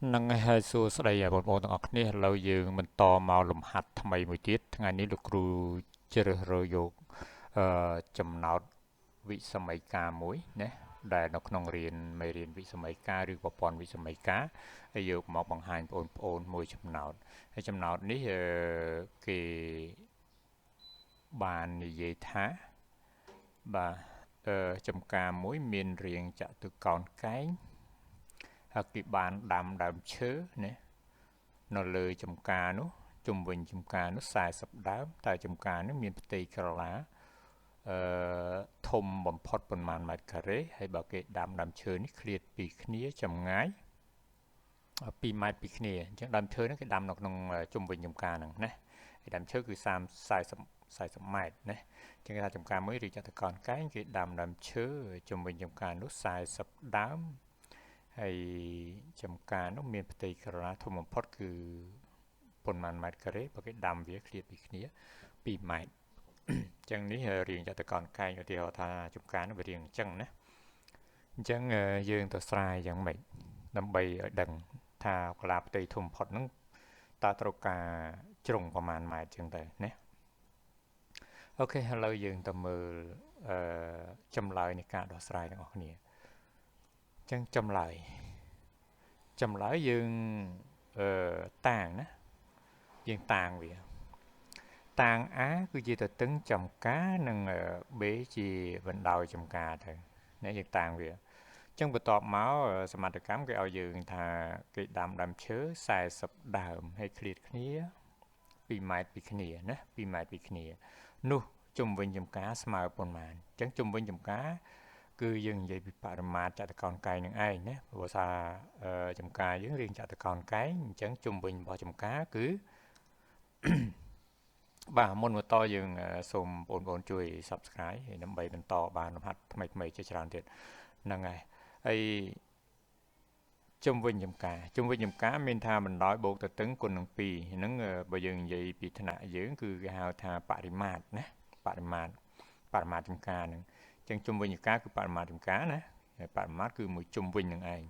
ហ្នឹងហើយសួស្តីបងប្អូនទាំងអស់គ្នាឥឡូវយើងបន្តមកលំហាត់ថ្មីមួយទៀតថ្ងៃនេះលោកគ្រូជ្រើសរើសយកចំណោទវិសម័យកាមួយណាដែលនៅក្នុងរៀនមេរៀនវិសម័យកាឬប្រព័ន្ធវិសម័យកាហើយយកមកបង្ហាញបងប្អូនមួយចំណោទហើយចំណោទនេះគេបាននិយាយថាបាទចំការមួយមានរាងចតុកោណកែងហើយគេបានដាំដើមឈើណានៅលើចំការនោះជុំវិញចំការនោះ40ដើមតែចំការនោះមានផ្ទៃក្រឡាអឺធំបំផុតប៉ុន្មានម៉ែត្រការ៉េហើយបើគេដាំដើមឈើនេះឃ្លាតពីគ្នាចម្ងាយ2ម៉ែត្រពីគ្នាអញ្ចឹងដើមឈើនេះគេដាំនៅក្នុងជុំវិញចំការហ្នឹងណាហើយដើមឈើគឺ30 40ម៉ែត្រណាអញ្ចឹងគេថាចំការមួយឬចតុកោណកែងគេដាំដើមឈើជុំវិញចំការនោះ40ដើមហើយចំការនោះមានផ្ទៃក្រឡាធំបំផុតគឺប៉ុន្មានម៉ែត្រការ៉េបើគេដាំវាឃ្លាតពីគ្នា2ម៉ែត្រអញ្ចឹងនេះរាងចតុកោណកែងឧទាហរណ៍ថាចំការនោះវារាងអញ្ចឹងណាអញ្ចឹងយើងទៅស្រាយយ៉ាងម៉េចដើម្បីឲ្យដឹងថាក្រឡាផ្ទៃធំបំផុតហ្នឹងតើត្រូវការជ្រុងប្រមាណម៉ែត្រអញ្ចឹងទៅណាអូខេឥឡូវយើងទៅមើលអឺចម្លើយនៃការដោះស្រាយទាំងអស់គ្នាអញ្ចឹងចម្លើយយើងតាងណាយើងតាងវាតាង A គឺជាទទឹងចំការនិង B ជាបណ្ដោយចំការទៅណាយើងតាងវាអញ្ចឹងបន្ទាប់មកសមត្ថកម្មគេឲ្យយើងថាគេដាំដើមឈើ40ដើមហើយឃ្លាតគ្នា2ម៉ែត្រពីគ្នាណា2ម៉ែត្រពីគ្នានោះជុំវិញចំការស្មើប៉ុន្មានអញ្ចឹងជុំវិញចំការគឺយើងនិយាយពីបរិមាត្រចតុកោណកែងនឹងឯងណាព្រោះថាចំការយើងរៀងចតុកោណកែងអញ្ចឹងជុំវិញរបស់ចំការគឺបាទមុនបន្តយើងសូមបងប្អូនជួយ Subscribe ហើយដើម្បីបន្តបានលំហាត់ថ្មីៗជាច្រើនទៀតហ្នឹងហើយហើយជុំវិញចំការជុំវិញចំការមានថាបណ្ដោយបូកទៅតឹងគុណនឹង2ហ្នឹងបើយើងនិយាយពីថ្នាក់យើងគឺគេហៅថាបរិមាត្រណាបរិមាត្រចំការហ្នឹងអញ្ចឹងជុំវិញចំការគឺបរិមាត្រចំការណាបរិមាត្រគឺមួយជុំវិញនឹងឯង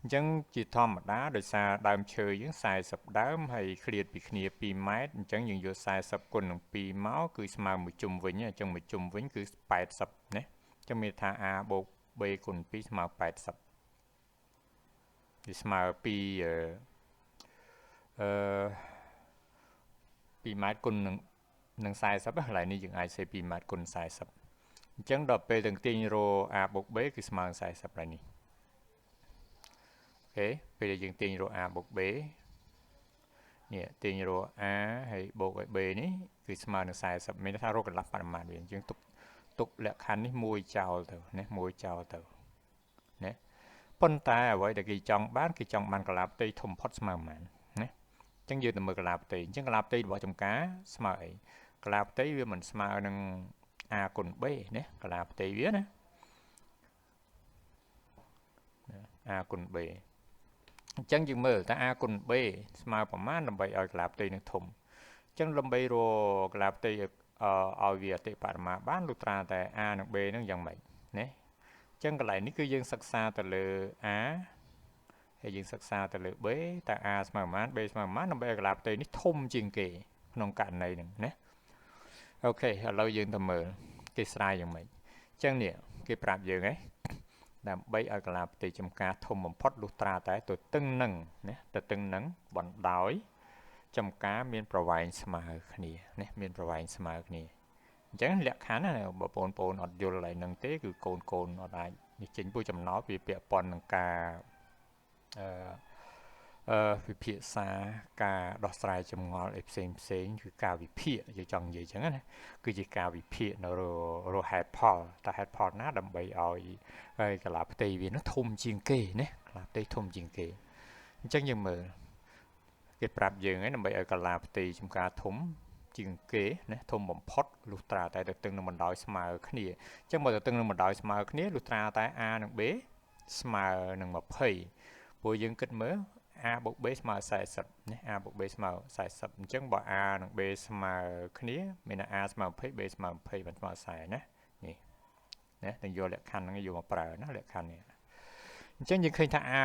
អញ្ចឹងជាធម្មតាដោយសារដើមឈើយើង40ដើមហើយឃ្លាតពីគ្នា2ម៉ែត្រអញ្ចឹងយើងយក40គុណនឹង2មកគឺស្មើមួយជុំវិញអញ្ចឹងមួយជុំវិញគឺ80ណាអញ្ចឹងមានថា a បូក b គុណ2ស្មើ80វាស្មើ2អឺ2ម៉ែត្រគុណនឹង40កន្លែងនេះយើងអាចសេ2ម៉ែត្រគុណ40អញ្ចឹងដល់ពេលទាំងទាញរ a បូក b គឺស្មើនឹង40កន្លែងនេះអូខេពេលដែលយើងទាញរ a បូក b នេះទាញរ a ហើយបូកឲ្យ b នេះគឺស្មើនឹង40មានន័យថារកកន្លះបរិមាត្រវាអញ្ចឹងទុកលក្ខខណ្ឌនេះមួយចោលទៅណាមួយចោលទៅណាប៉ុន្តែអ្វីដែលគេចង់បានគេចង់បានកលាផ្ទៃធំផុតស្មើប៉ុន្មានណាអញ្ចឹងយើងទៅមើលកលាផ្ទៃអញ្ចឹងកលាផ្ទៃរបស់ចំការស្មើអីកលាផ្ទៃវាមិនស្មើនឹង a គុណ b ណាកលាផ្ទៃវាណា a គុណ b អញ្ចឹងយើងមើលតើ a គុណ b ស្មើប្រមាណដើម្បីឲ្យកលាផ្ទៃនឹងធំអញ្ចឹងដើម្បីរកកលាផ្ទៃឲ្យវាអតិបរមាបានលុះត្រាតែ a និង b នឹងយ៉ាងម៉េចណាអញ្ចឹងកន្លែងនេះគឺយើងសិក្សាទៅលើ a ហើយយើងសិក្សាទៅលើ b តើ a ស្មើប៉ុន្មាន b ស្មើប៉ុន្មានដើម្បីឲ្យកលាផ្ទៃនេះធំជាងគេក្នុងករណីហ្នឹងណាអូខេឥឡូវយើងទៅមើលគេស្រាយយ៉ាងម៉េចអញ្ចឹងនេះគេប្រាប់យើងហ៎ដើម្បីឲ្យកលាផ្ទៃចំការធំបំផុតលុះត្រាតែទទឹងនឹងណាទទឹងនឹងបណ្ដោយចំការមានប្រវែងស្មើគ្នាណាមានប្រវែងស្មើគ្នាអញ្ចឹងលក្ខខណ្ឌណាបើបងប្អូនអត់យល់ឡើយនឹងទេគឺកូនអត់អាចនេះចេញពួកចំណោទវាពាក់ព័ន្ធនឹងការអឺវិភាសាការដោះស្រាយចម្ងល់អីផ្សេងផ្សេងគឺការវិភាគយើងចង់និយាយចឹងណាគឺជាការវិភាគនៅរហេតុផលតើហេតុផលណាដើម្បីឲ្យកលាផ្ទៃវានោះធំជាងគេណាកលាផ្ទៃធំជាងគេអញ្ចឹងយើងមើលគេប្រាប់យើងហើយដើម្បីឲ្យកលាផ្ទៃចំការធំជាងគេណាធំបំផុតលុះត្រាតែទៅទឹងនឹងបណ្ដោយស្មើគ្នាអញ្ចឹងបើទៅទឹងនឹងបណ្ដោយស្មើគ្នាលុះត្រាតែ a និង b ស្មើនឹង20ព្រោះយើងគិតមើល a បូក b ស្មើ40ណា a បូក b ស្មើ40អញ្ចឹងបើ a និង b ស្មើគ្នាមានថា a ស្មើ20 b ស្មើ20មិនស្មើ40ណានេះណានឹងយកលក្ខខណ្ឌហ្នឹងយកមកប្រើណាលក្ខខណ្ឌនេះអ អញ្ចឹងយើងឃើញថា A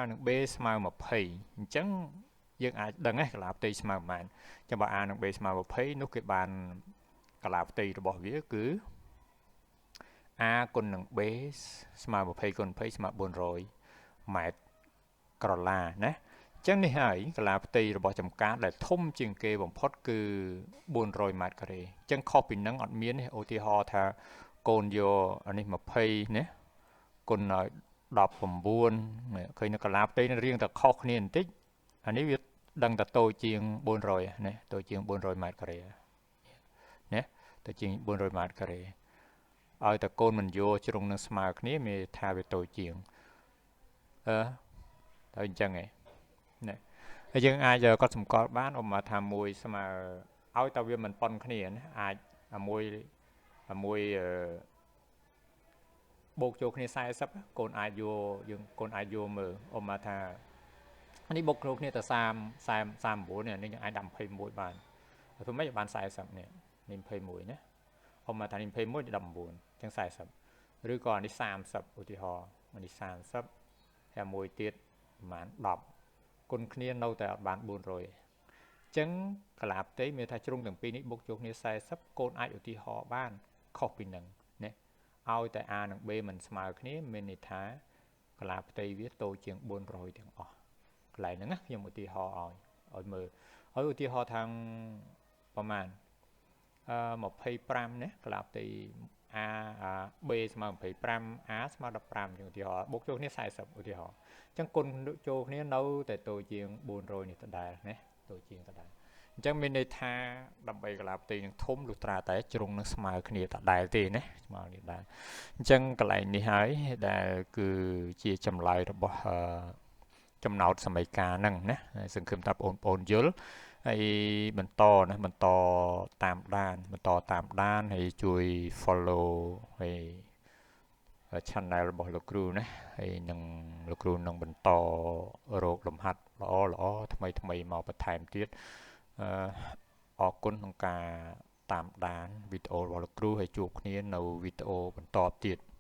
និង B ស្មើ20អញ្ចឹងយើងអាចដឹងណាកាឡាផ្ទៃស្មើប៉ុន្មានអញ្ចឹងបើ A និង B ស្មើ20នោះគេបានកាឡាផ្ទៃរបស់វាគឺ A គុណនឹង B ស្មើ20គុណ20ស្មើ400ម៉ែត្រក្រឡាណាអញ្ចឹងនេះហើយកាឡាផ្ទៃរបស់ចំការដែលធំជាងគេបំផុតគឺ400ម៉ែត្រការ៉េអញ្ចឹងខុសពីនឹងអត់មានទេឧទាហរណ៍ថាកូនយកអានេះ20ណាគុណឲ្យ19ឃើញនៅកាឡាផ្ទៃនឹងរៀងតែខុសគ្នាបន្តិចអានេះវាដឹងតែតូចជាង400ណាតូចជាង400ម៉ែត្រការ៉េណាតូចជាង400ម៉ែត្រការ៉េឲ្យតែកូនមិនយកជ្រុងនឹងស្មើគ្នាមានថាវាតូចជាងអឺទៅអញ្ចឹងឯងណាហើយយើងអាចកត់សម្គាល់បានឧបមាថាមួយស្មើឲ្យតែវាមិនប៉ុនគ្នាណាអាចអាមួយអាមួយអឺបូកចូលគ្នា40កូនអាចយកយើងកូនអាចយកមើលឧបមាថានេះបូកចូលគ្នាតែ30 40 39នេះនេះយើងអាចដាក់21បានធ្វើម៉េចឲ្យបាន40នេះនេះ21ណាឧបមាថានេះ21 19អញ្ចឹង40ឬក៏អានេះ30ឧទាហរណ៍អានេះ30ហើយមួយទៀតប្រហែល10គុណគ្នានៅតែអត់បាន400អញ្ចឹងកាឡាផ្ទៃមានថាជ្រុងទាំងពីរនេះបូកចូលគ្នា40កូនអាចឧទាហរណ៍បានខុសពីនឹងណាឲ្យតែ A និង B មិនស្មើគ្នាមានន័យថាកាឡាផ្ទៃវាតូចជាង400ទាំងអស់កន្លែងហ្នឹងណាខ្ញុំឧទាហរណ៍ឲ្យមើលឲ្យឧទាហរណ៍ខាងប្រហែលអឺ25ណាកាឡាផ្ទៃ A B ស្មើ25 A ស្មើ15ជាងឧទាហរណ៍បូកចូលគ្នា40ឧទាហរណ៍អញ្ចឹងគុណចូលគ្នានៅតែតូចជាង400នេះដដែលណាតូចជាងដដែលអញ្ចឹងមានន័យថាដើម្បីកាឡាផ្ទៃនឹងធំលុះត្រាតែជ្រុងនឹងស្មើគ្នាដដែលទេណាស្មើគ្នាដែរអញ្ចឹងកន្លែងនេះហើយដែលគឺជាចម្លើយរបស់ចំណោទសម័យកាលហ្នឹងណាសង្ឃឹមថាបងប្អូនយល់ហើយបន្តណាបន្តតាមដានបន្តតាមដានហើយជួយ follow ហើយ channel របស់លោកគ្រូណាហើយនឹងលោកគ្រូនឹងបន្តរកលំហាត់ល្អល្អថ្មីថ្មីមកបន្ថែមទៀតអឺអរគុណក្នុងការតាមដានវីដេអូរបស់លោកគ្រូហើយជួបគ្នានៅវីដេអូបន្តទៀត។